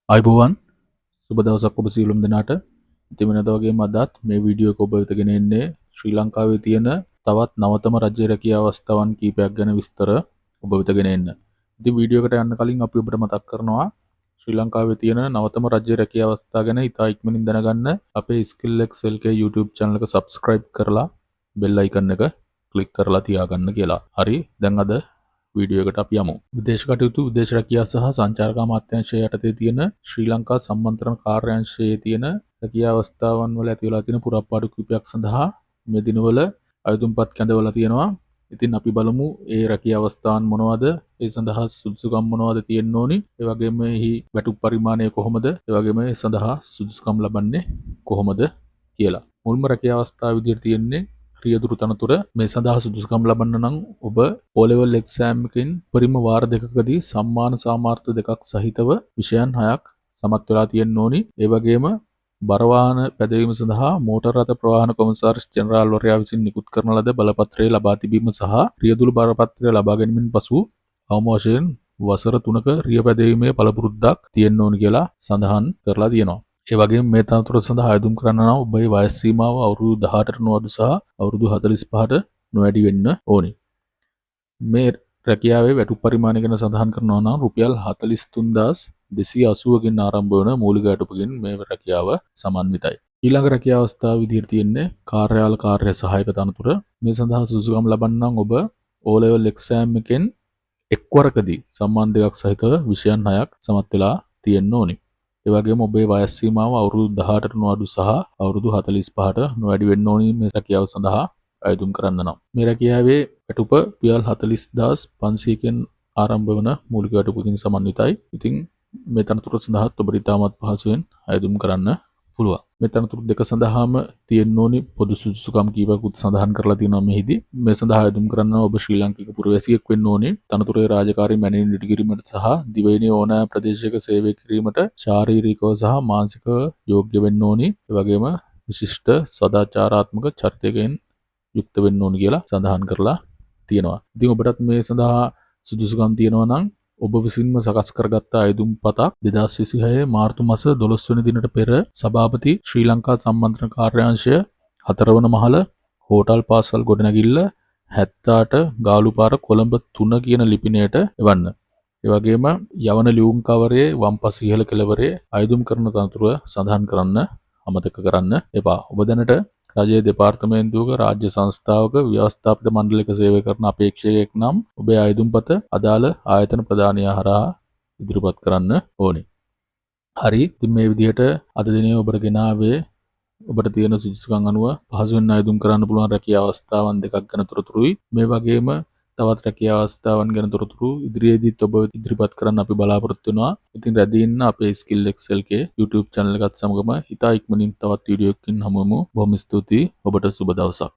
ආයුබෝවන්, සුබ දවසක් ඔබ සියලුම දෙනාට. ඉතින් වෙනදා වගේම අදත් මේ වීඩියෝ එක ඔබ වෙත ගෙන එන්නේ ශ්‍රී ලංකාවේ තියෙන තවත් නවතම රජ්‍ය රැකියා අවස්ථාවන් කීපයක් ගැන විස්තර ඔබ වෙත ගෙන එන්න. ඉතින් වීඩියෝ එකට යන්න කලින් අපි ඔබට මතක් කරනවා, ශ්‍රී ලංකාවේ තියෙන නවතම රජ්‍ය රැකියා අවස්ථා ගැන ඉතා ඉක්මනින් දැනගන්න අපේ Skill XLK YouTube channel එක subscribe කරලා bell icon එක ක්ලික් කරලා තියාගන්න කියලා. හරි, දැන් අද වීඩියෝ එකට අපි යමු. විදේශ කටයුතු, විදේශ රැකියා සහ සංචාරක අමාත්‍යාංශය යටතේ තියෙන ශ්‍රී ලංකා සම්මන්ත්‍රණ කාර්යාංශයේ තියෙන රැකියා අවස්ථාවන් වල ඇති වෙලා තියෙන පුරප්පාඩු කිහිපයක් සඳහා මේ දිනවල අයදුම්පත් කැඳවලා තියෙනවා. ඉතින් අපි බලමු ඒ රැකියා අවස්ථාවන් මොනවද? ඒ සඳහා සුදුසුකම් මොනවද තියෙන්න ඕනි? ඒ වගේම එහි වැටුප් පරිමාණය කොහොමද? ඒ වගේම ඒ සඳහා සුදුසුකම් ලබන්නේ කොහොමද කියලා. මුල්ම රැකියා අවස්ථාව විදිහට තියෙන්නේ රියදුරු තනතුර. මේ සඳහා සුදුසුකම් ලබන්න නම් ඔබ O level exam එකෙන් උපරිම වාර දෙකකදී සම්මාන සාමාර්ථ දෙකක් සහිතව විෂයන් හයක් සමත් වෙලා තියෙන්න ඕනි. ඒ වගේම බරවාහන පැදවීම සඳහා මෝටර් රථ ප්‍රවාහන කොමසාරිස් ජෙනරාල්වරයා විසින් නිකුත් කරන ලද බලපත්‍රය ලබා තිබීම සහ රියදුරු බලපත්‍රය ලබා ගැනීමෙන් පසු අවම වශයෙන් වසර 3ක රිය පැදවීමේ පළපුරුද්දක් තියෙන්න ඕනි කියලා සඳහන් කරලා තියෙනවා. ඒ වගේම මේ තනතුර සඳහා අයදුම් කරන්න නම් ඔබේ වයස් සීමාව අවුරුදු 18ට නොඅඩු සහ අවුරුදු 45ට නොවැඩි වෙන්න ඕනි. මේ රැකියාවේ වැටුප් පරිමාණය ගැන සඳහන් කරනවා නම් රුපියල් 43,280කින් ආරම්භ වන මූලික වැටුපකින් මේ රැකියාව සමන්විතයි. ඊළඟ රැකියා අවස්ථාව විදිහට තියෙන්නේ කාර්යාල කාර්ය සහායක තනතුර. මේ සඳහා සුදුසුකම් ලබන්න නම් ඔබ O level exam එකෙන් එක්වරකදී සම්මාන දෙකක් සහිතව විෂයන් හයක් සමත් වෙලා තියෙන්න ඕනි. ඒ වගේම ඔබේ වයස් සීමාව අවුරුදු 18ට නොඅඩු සහ අවුරුදු 45ට නොවැඩි වෙන්න ඕනි මේ රැකියාව සඳහා අයදුම් කරන්න නම්. මේ රැකියාවේ වැටුප රුපියල් 40,500කින් ආරම්භ වන මූලික වැටුපකින් සමන්විතයි. ඉතින් මේ තනතුර සඳහාත් ඔබට ඉතාමත් පහසුවෙන් අයදුම් කරන්න පුළුවන්. මේ තනතුරු දෙක සඳහාම තියෙන්න ඕනි පොදු සුදුසුකම් කීපයකුත් සඳහන් කරලා තියෙනවා මෙහිදී. මේ සඳහා අයදුම් කරන්න ඔබ ශ්‍රී ලාංකික පුරවැසියෙක් වෙන්න ඕනි. තනතුරේ රාජකාරී මැනවින් ඉටු කිරීමට සහ දිවයිනේ ඕනෑ ප්‍රදේශයක සේවය කිරීමට ශාරීරිකව සහ මානසිකව යෝග්‍ය වෙන්න ඕනි. ඒ වගේම විශිෂ්ට සදාචාරාත්මක චරිතයකින් යුක්ත වෙන්න ඕනි කියලා සඳහන් කරලා තියෙනවා. ඉතින් ඔබටත් මේ සඳහා සුදුසුකම් තියෙනවා නම් ඔබ විසින්ම සකස් කරගත්ත අයදුම් පතක් 2026 මාර්තු මාස 12 වෙනි දිනට පෙර සභාපති, ශ්‍රී ලංකා සම්මන්ත්‍රණ කාර්යාංශය, හතරවන මහල, හෝටල් පාසල් ගොඩනැගිල්ල, 78 ගාලුපාර, කොළඹ 3 කියන ලිපිනයට එවන්න. ඒ වගේම යවන ලියුම් කවරයේ වම් පස ඉහළ කෙළවරේ අයදුම් කරන තනතුර සඳහන් කරන්න අමතක කරන්න එපා. ඔබ දැනට රජයේ දෙපාර්තමේන්තුවක, රාජ්‍ය සංස්ථාවක, ව්‍යවස්ථාපිත මණ්ඩලයක සේවය කරන අපේක්ෂකයෙක් නම් ඔබේ අයදුම්පත අදාළ ආයතන ප්‍රධානියා හරහා ඉදිරිපත් කරන්න ඕනේ. හරි. ඉතින් මේ විදිහට අද දිනේ ඔබට ගෙනාවේ ඔබට තියෙන සුදුසුකම් අනුව පහසුවෙන් අයදුම් කරන්න පුළුවන් රැකියා අවස්ථාවන් දෙකක් ගැන තොරතුරුයි. මේ වගේම තවත් රැකියා අවස්ථාවන් ගැන තොරතුරු ඉදිරියේදීත් ඔබ ඉදිරිපත් කරන්න අපි බලාපොරොත්තු වෙනවා. ඉතින් රැඳී ඉන්න අපේ Skill XLK YouTube channel එකත් සමගම. ඉතා ඉක්මනින් තවත් වීඩියෝ එකකින් හමු වෙමු. බොහොම ස්තුතියි. ඔබට සුබ දවසක්.